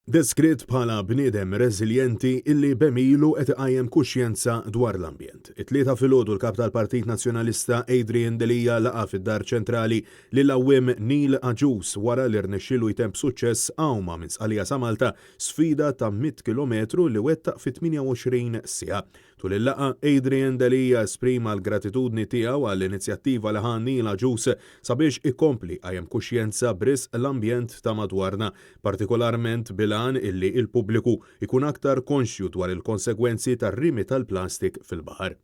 Deskritt bħala bniedem reżiljenti illi b'għemilu qed iqajjem kuxjenza dwar l-ambjent. It-Tlieta filgħodu l-Kap tal-Partit Nazzjonalista Adrian Delia laqa' fid-Dar Ċentrali lill-għawwiem Neil Agius wara li rnexxielu jtemm b'suċċess għawma minn Sqallija sa Malta, sfida ta' 100 kilometru li wettaq fi 28 siegħa. Tul il-laqgħa, Adrian Delia esprima l-gratitudni tiegħu għall-inizjattiva li ħa Neil Agius sabiex ikompli jqajjem kuxjenza b'risq l-ambjent ta' madwarna, partikolarment bil-għan illi l-pubbliku jkun aktar konxju dwar il-konsegwenzi tar-rimi tal-plastik fil-baħar.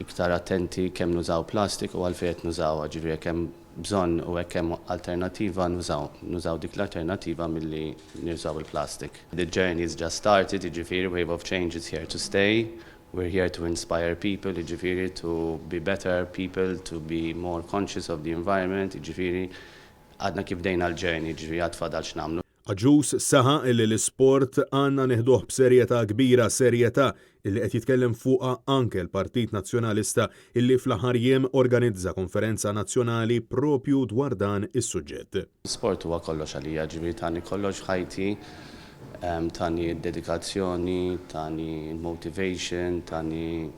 Iktar attenti kemm nużaw plastik u għalfejn qed nużawha, ġifieri jekk hemm bżonn u hekk hemm alternattiva nużaw, nużaw dik l-alternattiva milli nużaw il-plastik. The journey is just started, jiġifieri wave of change is here to stay, we're here to inspire people, jiġifieri to be better people, to be more conscious of the environment, jiġifieri għadna kif bdejna l-journey, jiġifieri għad fadal x'nagħmlu. Agius saħaq illi l-isport għandna nieħduh b'serjetà kbira, serjetà illi qed jitkellem fuqha anke l-Partit Nazzjonalista illi fl-aħħar jiem organizza konferenza nazzjonali propju dwar dan is-suġġett. L-isport huwa kollox għalija, ġifieri tani kollox f'ħajti, tani d-dedikazzjoni, tani l-motivation, tani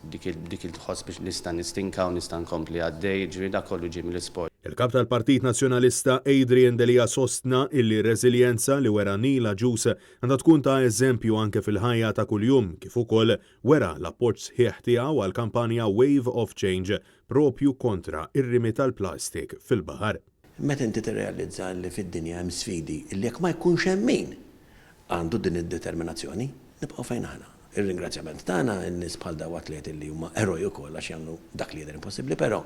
dik dik il-tħoss biex nista' nistinka u nista' nkompli għaddej, jiġifieri dak kollu ġie mill-isport. Il-Kap tal-Partit Nazzjonalista Adrian Delia sostna illi r-reżiljenza li wera Neil Agius għandha tkun ta' eżempju anke fil-ħajja ta' kuljum kif ukoll wera l-appoġġ sħiħ tiegħu għall-kampanja Wave of Change propju kontra r-rimi tal-plastik fil-baħar. Meta inti tirrealizza li fid-dinja hemm sfidi li jekk ma jkunx hemm min għandu din id-determinazzjoni, nibqgħu fejn aħna. Ir-ringrazzjament tagħna lin-nies bħal dawn atleti li huma eroj ukoll għax jagħmlu dak li jidher impossibbli, però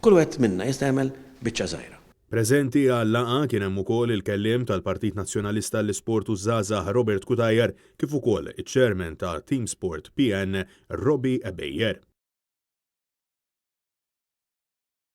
kull wieħed minna jista' jagħmel biċċa żgħira. Preżenti għal-laqgħa kien hemm ukoll il-kelliem tal-Partit Nazzjonalista għall-Isport u ż-Żgħażagħ Robert Cutajar kif ukoll iċ-Chairman ta' Team Sport PN Robbie Ebejer.